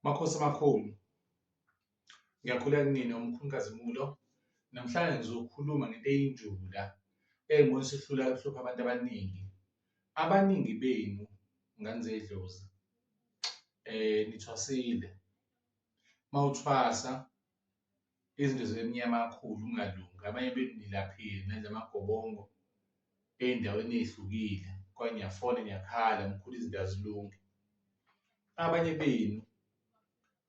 Makhosi amakhulu, ngiyakhuleka kunina omkhulu Nkazimulo. Namhlanje ngizokhuluma ngento eyinjula engibona isihlula ihlupha abantu abaningi. Abaningi benu ngane zedlozi nithwasile. Uma uthwasa izinto zibe mnyama kakhulu kungalungi, abanye benu nilaphile nenza amagobongo ey'ndaweni ey'hlukile, kodwa niyafona niyakhala mkhulu izinto azilungi. Abanye benu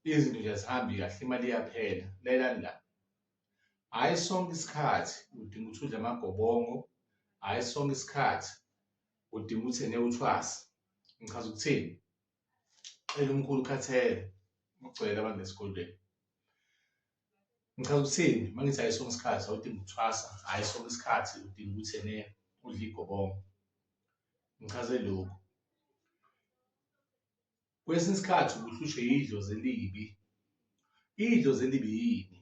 izinto nje azihambi kahle, imali iyaphela. Lalelani la, hhayi sonke isikhathi udinga ukuthi udle amagobongo, hhayi sonke isikhathi udinga ukuthi ene uthwase. Ngichaza ukuthini? Cela umkhulu ukhathele, ugcwele abantu esikolweni. Ngichaza ukuthini uma ngithi hhayi sonke isikhathi awudingi ukuthwasa, hhayi sonke isikhathi udinga ukuthi ene udle igobongo. Ngichaze lokhu. Kwesinye isikhathi ubuhlushwe yidlozi elibi. Idlozi elibi yini?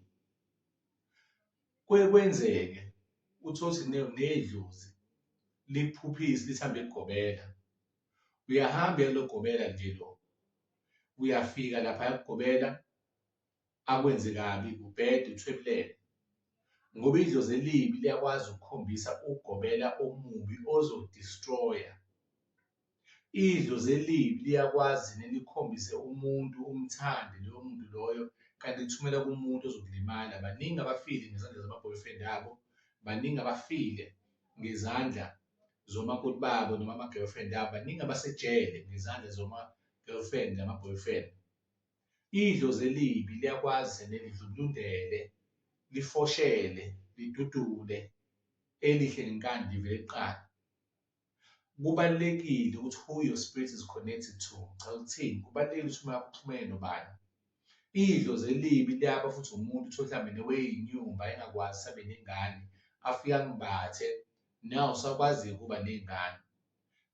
Kuye kwenzeke uthole ukuthi nedlozi likuphuphise lithi hambe ligobela. Uyahamba uya kulogobela nje lo, uyafika laphaya kugobela akwenze kabi kubhede uthwebuleke ngoba idlozi elibi liyakwazi ukukhombisa ugobela omubi ozoku-destroy-a. Idlozi elibi liyakwazi nelikhombise umuntu umthande loyo muntu loyo kanti lithumela kumuntu ozokulimala. Baningi abafile ngezandla zama-boyfriend abo, baningi abafile ngezandla zomakoti babo noma ama-girlfriend abo, baningi abasejele ngezandla zoma-girlfriend nama-boyfriend. Idlozi elibi liyakwazi nelidlubulundele, lifoshele, lidudule elihle ngenkani livele kuqala. Kubalulekile ukuthi who your spirit is connected to. Ngichaza ukuthini? Kubalulekile ukuthi umoya wakho uxhumene nobani. Idlozi elibi liyaba futhi umuntu uthole mhlawumbe neweyinyumba engakwazi ukuthi abe nengane, afike angibathe nawe usakwazi-ke ukuba ney'ngane.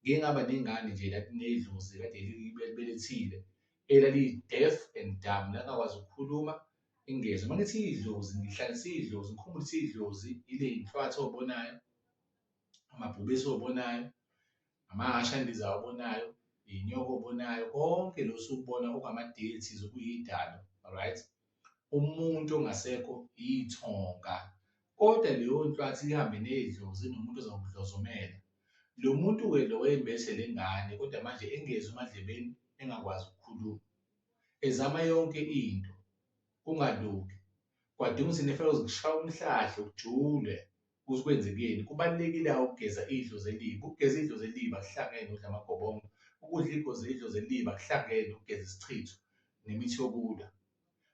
Ngike ngaba nengane nje la nedlozi kade libelethile elaliyi-deaf and dumb, lalingakwazi ukukhuluma ingezwa. Uma ngithi idlozi ngihlanganisa idlozi, ngikhumbule ukuthi idlozi ile yinhlwathi oyibonayo, amabhubesi obonayo, amahhashi andizayo obonayo, iy'nyoka obonayo, konke lokhu osukubona okungama-deities okuyidalo, alright? Umuntu ongasekho ithonga, kodwa leyo nhlwathi ihambe nedlozi inomuntu ozokudlozomela. Lo muntu-ke lo wembethe le ngane kodwa manje engezwa emadlebeni engakwazi ukukhuluma, ezama yonke into kungalungi, kwadinga ukuthi nefake kushaywe umhlahlo kujulwe. Ukuthi kwenzekeni. Kubalulekile ukugeza idlozi elibi. Ukugeza idlozi elibi akuhlangene nokudla amagobongo. Ukudla idlozi elibi akuhlangene nokugeza isichitho nemithi yokulwa.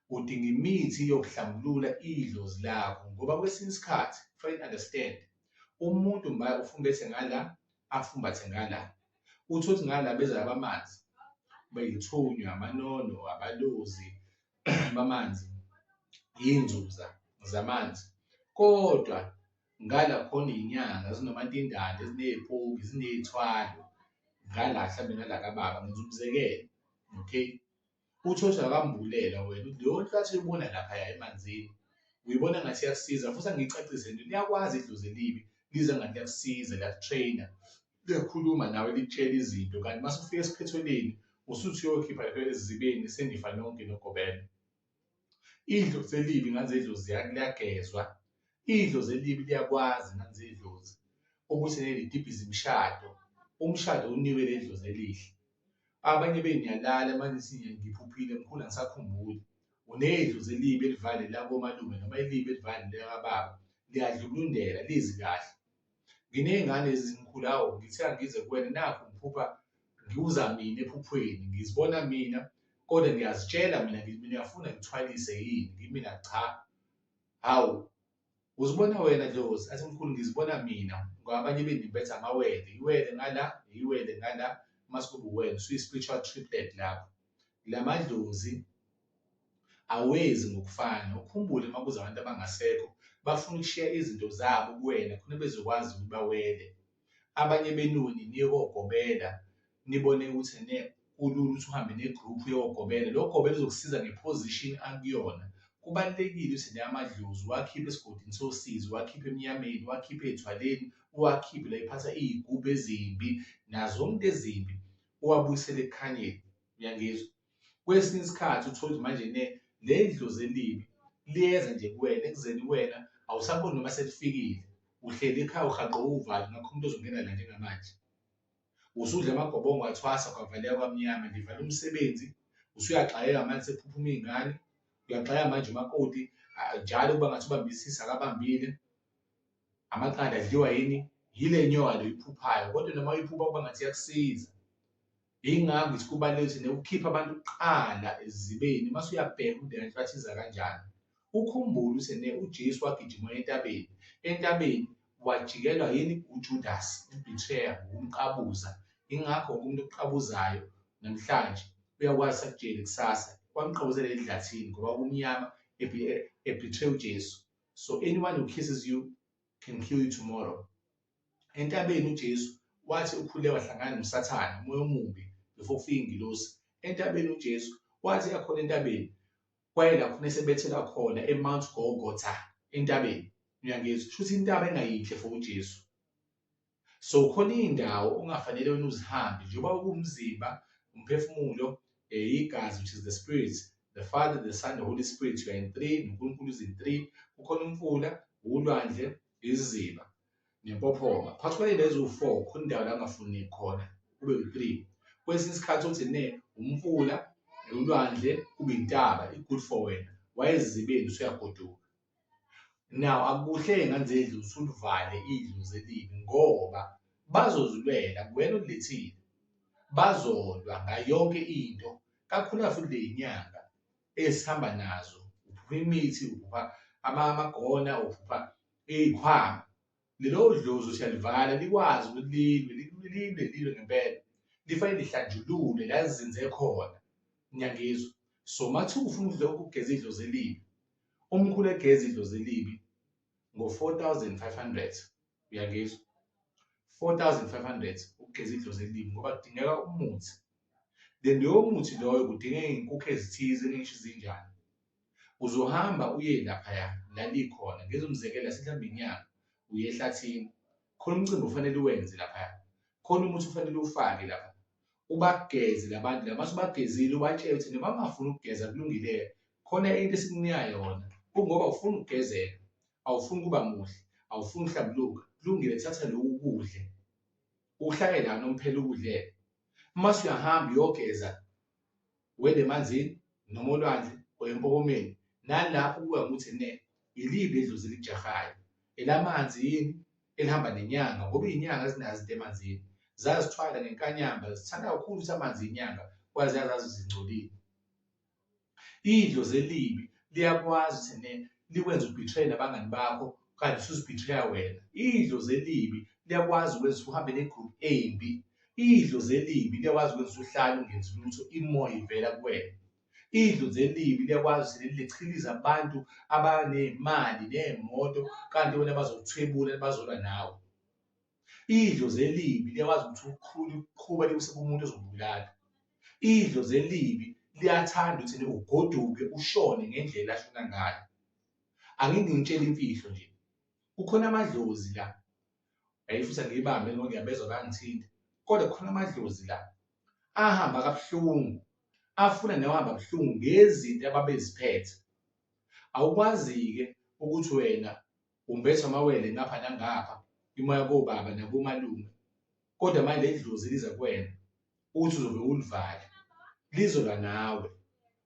Udinga imithi yokuhlambulula idlozi lakho ngoba kwesinye isikhathi kufanele understand umuntu ufumbethe ngala afumbathe ngala. Uthole ukuthi ngala beza abamanzi beyithunywa amanono abalozi bamanzi, iy'nzuza zamanzi kodwa ngala khona iy'nyanga zinomantindane ziney'poki ziney'thwalo ngala hlampe ngala kababa ngenza umzekelo, okay. Uthole ukuthi akambulelwa wena leyo nhlathi oyibona laphaya emanzini uyibona ngathi iyakusiza futhi angiyicacise nje liyakwazi idlozi elibi lize ngathi liyakusiza liyaku-train-a liyakhuluma nawe likutshela izinto kanti uma usufika esiphethelweni usuthi uyokhipha ezizibeni senifa nonke nogobela. Idlozi elibi ngane zedlozi liyagezwa, idlozi elibi liyakwazi ngane zedlozi ukuthi lidibhize imishado, umshado unikwe leli dlozi elihle. Abanye benu niyalala manje nithi ngiphuphile mkhulu angisakhumbuli. Unedlozi elibi elivale lakomalume noma elibi elivale lakababa, liyadlubulundela lizi kahle. Nginey'ngane ezinkulu hawu ngithe angize kuwena nakhu ngiphupha ngiwuza mina ephuphweni ngizibona mina kodwa ngiyazitshela mina ngithi mina uyafuna ngithwalise yini ngimina cha hawu uzibona wena dlozi athi mkhulu ngizibona mina ngoba abanye benimbetha amawele iwele ngala iwele ngala mase kuba uwena usuyi-spiritual triplet lapho la madlozi awezi ngokufana. Ukhumbule uma kuza abantu abangasekho bafuna ukushiya izinto zabo kuwena khona bezokwazi ukuthi bawele. Abanye benuni niye kogobela nibone ukuthi ene kulula ukuthi uhambe ne-group uyogobela. Lo gobela uzokusiza nge-position akuyona. Kubalulekile ukuthi ne amadlozi uwakhiphe esigodini sosizi, uwakhiphe emnyameni, uwakhiphe ey'thwaleni, uwakhiphe la ephatha iy'gubhu ezimbi nazo zonke ezimbi, uwabuyisele ekukhanyeni. Uyangizwa? Kwesinye isikhathi uthole ukuthi manje ne le dlozi elibi liyeza nje kuwena ekuzeni kuwena awusaboni noma selifikile uhleli ekhaya uhaqwe uvalo ngakho umuntu ozongena la njengamanje usudla amagobongo athwasa kwavaleka kwamnyama livala umsebenzi usuyaxakeka manje sekuphuphuma iy'ngane uyaxakeka manje umakoti njalo kuba ngathi ubambisisa akabambile amaqanda adliwa yini yile nyoka le oyiphuphayo kodwa noma uyiphupha kuba ngathi iyakusiza Yingakho ngithi kubalulekile ukukhipha abantu kuqala esizibeni mase uyabheka ukuthi lento bathiza kanjani. Ukhumbule ukuthi ne uJesu wagijima entabeni, entabeni wajikelwa yini uJudas, umbetreya ngokumqabuza. Yingakho wonke umuntu okuqabuzayo namhlanje uyakwazi akutshele kusasa wamqabuzela edlathini ngoba kumnyama ebetray uJesu. So anyone who kisses you can kill you tomorrow. Entabeni uJesu wathi ukhuleka wahlangana noSathane, umoya omubi, before kufika ingilosi. Entabeni uJesu wathi akhona entabeni kwaye la khona esebethela khona eMount Golgotha entabeni. Uyangizwa? Kusho ukuthi intaba engayinhle for uJesu. So khona iy'ndawo ongafanele wena uzihambe njengoba kuwumzimba, umphefumulo, igazi which is the spirit, the Father, the Son, the Holy Spirit, you are in three, noNkulunkulu is in three. Kukhona umfula, ulwandle, iziba nempophoma. Phakathi kwale ndawo eziwu-four khona indawo la kungafuneki khona kube u-three. Kwesinye isikhathi uthi ne umfula, ulwandle kube intaba i-good for wena. Wayezibeni usuyagoduka. Now akukuhle ngane zedlozi usulivale idlozi elibi ngoba bazozilwela kuwena olilethile. Bazolwa ngayo yonke into kakhulukazi futhi le nyanga esihamba nazo uphupha imithi uphupha amagona uphupha iy'khwama lelo dlozi usiyalivala likwazi ukuthi lilwe lilwe lilwe ngempela lifanele lihlanjululwe la lizinze khona ngiyangizwa so mathi ufuna ukudla ukugeza idlozi elibi umkhulu egeza idlozi elibi ngo-4500 uyangizwa 4500 ukugeza idlozi elibi ngoba kudingeka umuthi then lowo muthi loyo kudingeka iy'nkukhu ezithize ngisho izinjani uzohamba uye laphaya la likhona ngenza umzekelo mhlawumbe inyanga uye ehlathini khona umcimbi ofanele uwenze laphaya khona umuthi ofanele uwufake lapha ubageze labantu laba mase ubagezile ubatshele ukuthi noma ungafuni ukugeza kulungile khona into esikunika yona kungoba ufuna ukugezeka awufuni ukuba muhle awufuni ukuhlambuluka kulungile thatha lokhu ukudle uhlale la nomphela ukudlele mase uyahamba uyogeza wele emanzini noma olwandle or empophomeni nalapho kuba ukuthi ne yiliphi idlozi elijahayo elamanzi yini elihamba nenyanga ngoba iy'nyanga zinazo izinto emanzini zazithwala ngenkanyamba zithanda kakhulu ukuthi amanzi inyanga kwaze yazazi zingcolile Idlozi elibi liyakwazi ukuthi ne likwenze ubetray nabangani bakho kanti usuzibetreya wena. Idlozi elibi liyakwazi ukwenza uhambe ne-group embi. Idlozi elibi liyakwazi ukwenza uhlale ungenzi lutho imoya ivela kuwena. Idlozi elibi liyakwazi ukuthi lichilize abantu abaney'mali ney'moto kanti bona bazokuthwebula bazolwa nawe. Idlozi elibi liyakwazi ukuthi ukuqhuba likuse kumuntu ozokubulala. Idlozi elibi liyathanda ukuthi ugoduke ushone ngendlela ashona ngayo. Ake ngingitshele imfihlo nje. Kukhona amadlozi la. Ayi futhi angiyibambe ngoba ngiyabezwa bayangithinta. Kodwa kukhona amadlozi la ahamba kabuhlungu afuna newahamba buhlungu ngezinto ababeziphethe. Awukwazi-ke ukuthi wena umbethe amawele ngapha nangapha imoya kobaba nakomalume kodwa manje leli dlozi liza kuwena uthi uzobe ulivale lizolwa nawe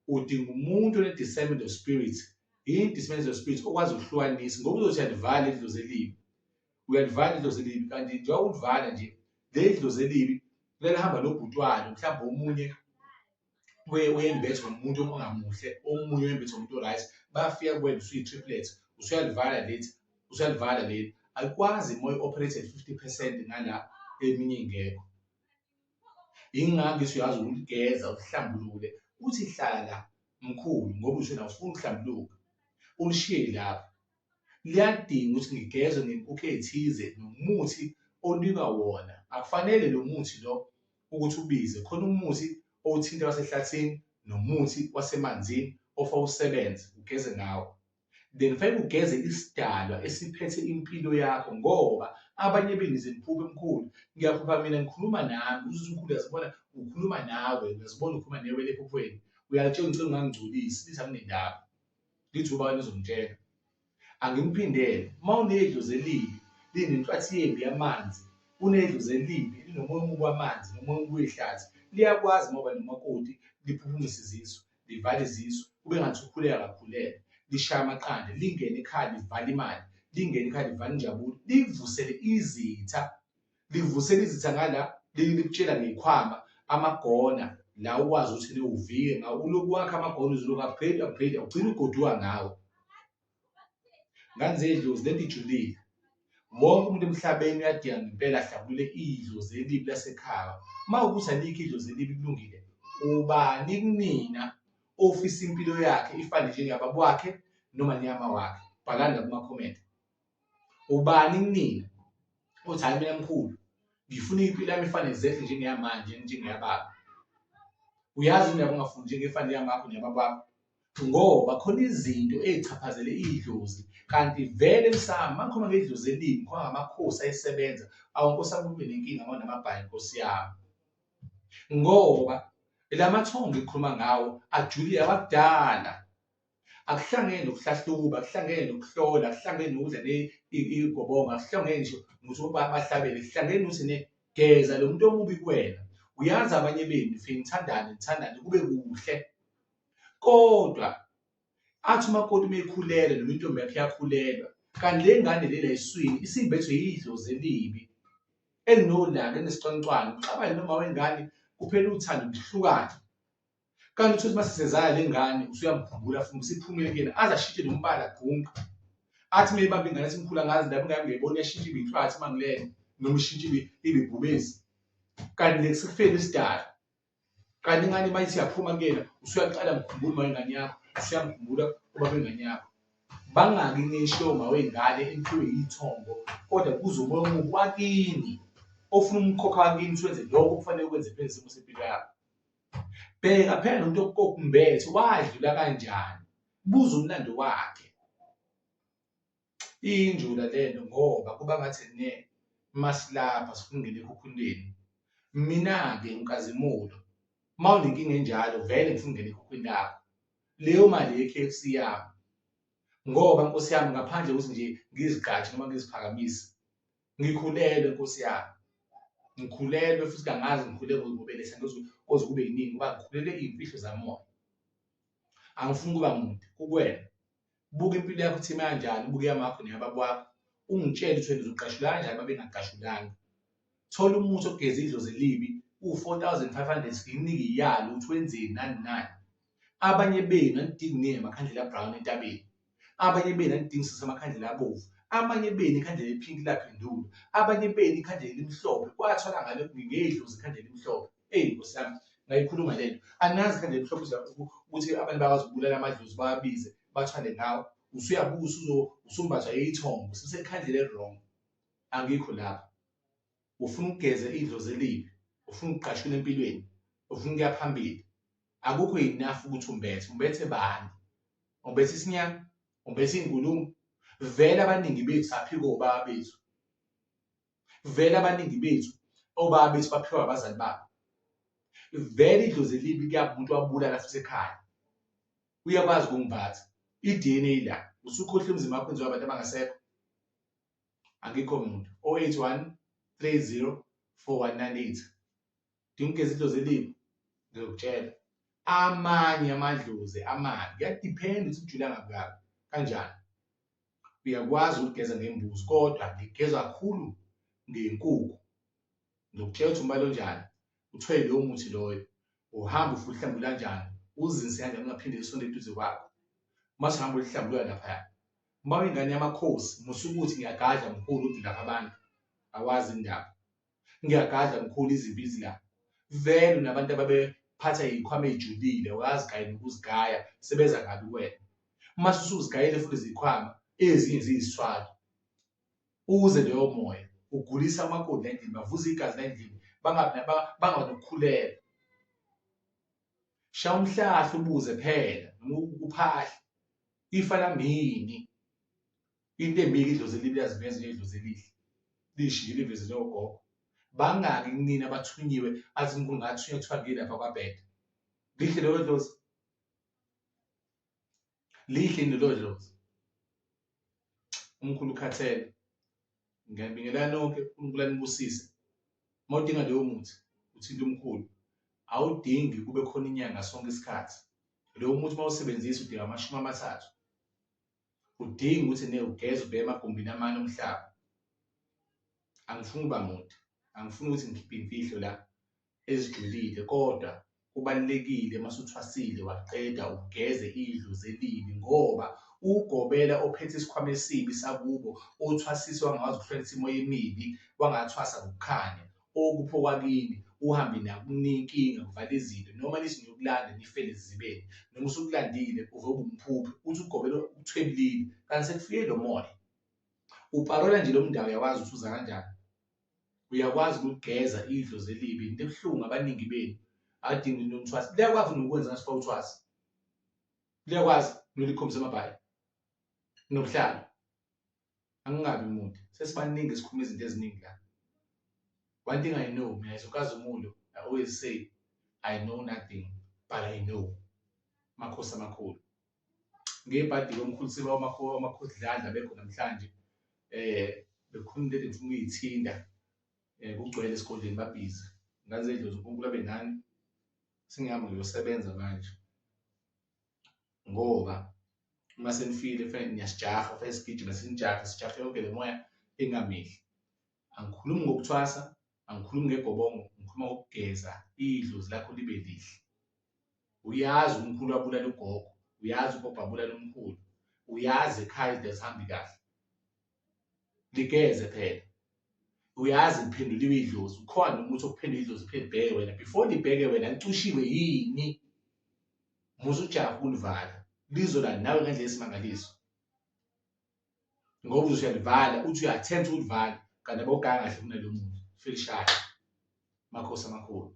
udinga umuntu one-discernment of spirit yini discernment of spirit okwazi ukuhlukanisa ngoba uzothi uyalivala idlozi elibi uyalivala idlozi elibi kanti njengoba ulivala nje leli dlozi elibi lelihamba nobhuti walo mhlawumbe omunye wembethwa ngumuntu ongamuhle omunye wembethwa umuntu o-right bafika kuwena usuyi-triplet usuyalivala lethi usuyalivala leli akukwazi moya operated 50% ngala eminye ingekho yingakho ngithi uyazi ukuligeza uhlambulule uthi hlala la mkhulu ngoba usho awufuni ukuhlambuluka ulishiye lapho liyadinga ukuthi ngigezwe ngenkukhu ethize nomuthi onikwa wona akufanele lo muthi lo ukuthi ubize khona umuthi owuthinta wasehlathini nomuthi wasemanzini ofa usebenze ugeze ngawo then fanele ugeze isidalwa esiphethe impilo yakho ngoba abanye benu zeniphupha emkhulu ngiyaphupha mina ngikhuluma nami uzuthi umkhulu uyazibona ukhuluma nawe uyazibona ukhuluma newele ephuphweni. Uyalitshela ngicela ungangingcolisi, lithi anginendaba. Lithi ubani uzongitshela. Angimphindele, uma unedlozi elibi linenhlwathi yembi yamanzi, unedlozi elibi linomoya omubi wamanzi nomoya omubi wehlathi, liyakwazi ngoba nomakoti liphuphumise izisu, livale izisu, kube ngathi ukhuleka kakhulelwa, lishaya amaqanda, lingene ekhaya livale imali, lingene ekhaya livale injabulo, livusele izitha, livusele izitha ngala likutshela ngey'khwama amagona la ukwazi ukuthi uvike ngawo ulokhu wakha amagona uzolokhu upgrade upgrade ugcine ugoduka ngawo. Ngane zedlozi lento ijulile. Wonke umuntu emhlabeni uyadinga ngempela ahlambulule idlozi elibi lasekhaya. Uma ukuthi alikho idlozi elibi kulungile, ubani kunina ofisa impilo yakhe ifane njengeyababa wakhe noma neyama wakhe? Bhalani la kuma-comment. Ubani kunina othi hhayi mina mkhulu ngifuna impilo yami ifane exactly njengeyamanje njengeyababa. Uyazi indaba ungafuni njengefane yamakho neyababa wakho? Ngoba khona izinto ezichaphazele idlozi kanti vele emsamo uma ngikhuluma ngedlozi elibi ngikhuluma ngamakhosi ayesebenza. Awu nkosi yami kube nenkinga uma unamabhayi nkosi yami, ngoba la mathongo ngikhuluma ngawo ajulile awakudala. Akuhlangene nokuhlahluba, akuhlangene nokuhlola, akuhlangene nokudla igobongo, akuhlangene ngisho nokuthi bahlabele, kuhlangene nokuthi ne geza lo muntu omubi kuwena. Uyazi abanye benu nifike nithandane nithandane kube kuhle. Kodwa athi umakoti uma ekhulelwe noma intombi yakhe iyakhulelwa, kanti le ngane le la esiswini isimbethwe yidlozi elibi elinolaka elinesicwancwane, uxabane noma wengane kuphela uthando kuhlukane. Kanti uthole uma sesezala le ngane usuyamkhumbula futhi usiphumile kuyena aze ashintshe nombala gqunqa. Athi uma ebamba ingane athi mkhulu angazi indaba ingane ngiyayibona iyashintsha ibe inhlwathi uma ngilele noma ishintshe ibe ibe ibhubesi. Kanti le sekufeni isidala. Kanti ingane uma ithi yaphuma kuyena usuyaqala mkhumbula uma ingane yakho, usuyamkhumbula ubaba wengane yakho. Bangaki nisho mawengane eniphiwe yithongo kodwa kuze umoya omubi wakini ofuna umkhokha wakini ukuthi wenze lokho okufanele ukwenze phezu isimo sempilo yakho. Bheka phela nomuntu okumbethe wadlula kanjani, buza umlando wakhe. Iyinjula lento ngoba kuba ngathi ne masilapha sifuna ukungena ekhukhwini lenu. Mina-ke uNkazimulo uma unenkinga enjalo vele ngifuna ukungena ekhukhwini lakho. Leyo mali ye-K_F_C yami ngoba nkosi yami ngaphandle kokuthi nje ngizigqaje noma ngiziphakamise ngikhulelwe nkosi yami. Ngikhulelwe futhi kangazi ngikhulelwe ngobeletha koze kube yinini ngoba ngikhulelwe iy'mfihlo zamoya. Angifuni ukuba mude kukuwena. Buka impilo yakho ukuthi ime kanjani, ubuke eyamakho neyababa wakho, ungitshele ukuthi wena uzogqashula kanjani uma bengagqashulanga. Thola umuthi okugeza idlozi elibi uwu-4500 ngikunike iyalo ukuthi wenzeni nani nani. Abanye benu anidingi niye ngamakhandlela a-brown entabeni. Abanye benu anidingi sise amakhandlela abovu. Amanye benu ikhandlela eliphinki laphendula. Abanye benu ikhandlela elimhlophe kwathwala ngalo ngedlozi ikhandlela elimhlophe. Eyi Nkosi yami ngayikhuluma lento. Anazi ikhandlela elimhlophe ukuthi abantu bakwazi ukubulala amadlozi bawabize bathwale ngawo. Usuyabusa usumbathwa yithongo ususekhandlela eli-wrong. Angikho lapho. Ufuna ukugeza idlozi elibi, ufuna ukugqashula empilweni, ufuna ukuya phambili. Akukho enough ukuthi umbethe, umbethe bani? Umbethe isinyama, umbethe iy'nkulumo. Vele abaningi bethu saphikwa obaba bethu. Vele abaningi bethu obaba bethu baphiwa abazali babo. Vele idlozi elibi kuyaba umuntu wabulala futhi ekhaya. Uyakwazi ukungiphatha. I-D_N_A la, usukhohlwe umzimba wakho wenziwa abantu abangasekho. Angikho muntu. 081 30 4198. Dinga ukugeza idlozi elibi, ngizokutshela. Amanye amadlozi amabi kuyadiphenda ukuthi kujula ngakuphi kanjani. Uyakwazi ukugeza ngembuzi kodwa ligezwa kakhulu ngenkukhu. Ngizokutshela ukuthi umbala onjani, uthwele lowo muthi loyo, uhambe ufike uhlambule kanjani, uzinse kanjani ungaphinde usondele eduze kwakho. Uma usuhamba ulihlambulula laphaya. Uma uyingane yamakhosi, musa ukuthi ngiyagadla mkhulu uthi lapha abantu, awazi indaba. Ngiyagadla mkhulu izimpi zila. Vele unabantu ababephatha iy'khwama ey'julile, awukazigaya nokuzigaya, sebeza kabi kuwena. Uma usuzigayile futhi izikhwama, ezinye ziyisithwalo. Uze leyo moya ugulisa umakoti la endlini, bavuze igazi la endlini, bangabi bangabi nokukhulelwa. Shaya umhlahla ubuze phela noma uphahle ifa lami yini? Into embi-ke idlozi elibi liyaziveza njengodlozi elihle, lishintshe liveze njengogogo. Bangaki kunina abathunyiwe athi mkhulu ngathunywa kuthiwa ngiye lapha kwaBheda. Lihle lelo dlozi? Lihle lelo dlozi. Umkhulu ukhathele. Ngiyanibingelela nonke, uNkulunkulu anibusise. Uma udinga leyo muthi uthinta umkhulu. Awudingi kube khona inyanga sonke isikhathi. Lowo muthi uma usebenzisa udinga 30. Udinga ukuthi ne ugeze ubheke emagumbini amane omhlaba. Angifuni ukuba mude, angifuni ukuthi ngikhiphe imfihlo la ezijulile kodwa kubalulekile uma usuthwasile waqeda ugeze idlozi elibi ngoba ugobela ophethe isikhwama esibi sakubo othwasiswe wangakwazi ukuhlukanisa imoya emibi wangathwasa ngokukhanya okuphi okwakini uhambe nako kuninkinga kuvala izinto noma nithi niyokulanda nifele ezizibeni noma usukulandile uve ubumphuphe uthi ugobela uthwebulile kanti sekufike lo moya uparola nje lo mndawo uyawazi ukuthi uza kanjani uyakwazi ukugeza idlozi elibi into ebuhlungu abaningi benu adingi nomthwasi liyakwazi nokwenza ngasifaka uthwasi liyakwazi nolikhombisa amabhayi nobuhlalo angingabi mude sesibaningi sikhuluma izinto eziningi la one thing I know mina as uKazumulo I always say I know nothing but I know makhosi amakhulu ngebhadi komkhulu siba umakhosi Dladla bekho namhlanje bekukhona into engifuna ukuyithinta kugcwele esigodlweni babhizi ngaze idlozi uNkulunkulu abe nani sengihamba ngiyosebenza manje ngoba uma senifile kufanele niyasijaha kufanele sigijime sinijahe sijahe yonke le moya engamehli angikhulumi ngokuthwasa angikhulumi ngegobongo ngikhuluma ngokugeza idlozi lakho libe lihle uyazi umkhulu abulala ugogo uyazi ugogo abulala umkhulu uyazi ekhaya izinto azihambi kahle ligeze phela uyazi liphenduliwe idlozi ukhona umuthi okuphendula idlozi phela libheke wena before libheke wena licushiwe yini muze ujaha ukulivala lizola nawe ngendlela esimangaliso ngoba uzuyalivala uthi uyathentha ukulivala kanti abawuganga kahle kunalo muntu felishaya makhosi amakhulu.